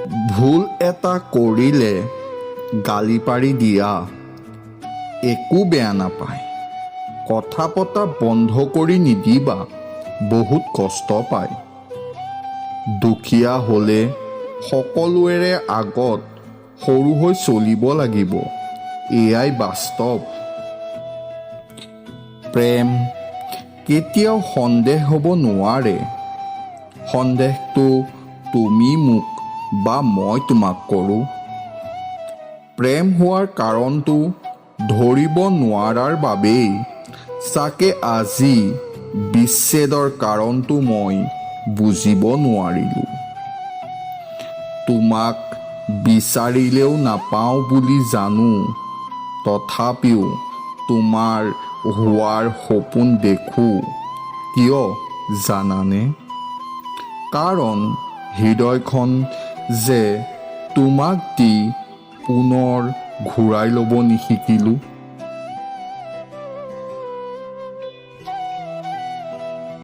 ভুল এটা কৰিলে গালি পাৰি দিয়া, একো বেয়া নাপায়। কথা পতা বন্ধ কৰি নিদিবা, বহুত কষ্ট পায়। দুখীয়া হ'লে সকলোৰে আগত সৰু হৈ চলিব লাগিব, এয়াই বাস্তৱ। প্ৰেম কেতিয়াও সন্দেহ হ'ব নোৱাৰে। সন্দেহটো তুমি মোক বা মই তোমাক কৰোঁ। প্ৰেম হোৱাৰ কাৰণটো ধৰিব নোৱাৰাৰ বাবেই চাগে আজি বিচ্ছেদৰ কাৰণটো মই বুজিব নোৱাৰিলোঁ। তোমাক বিচাৰিলেও নাপাওঁ বুলি জানো, তথাপিও তোমাৰ হোৱাৰ সপোন দেখোঁ। কিয় জানানে? কাৰণ হৃদয়খন যে তোমাক দি পুনৰ ঘূৰাই ল'ব নিশিকিলোঁ।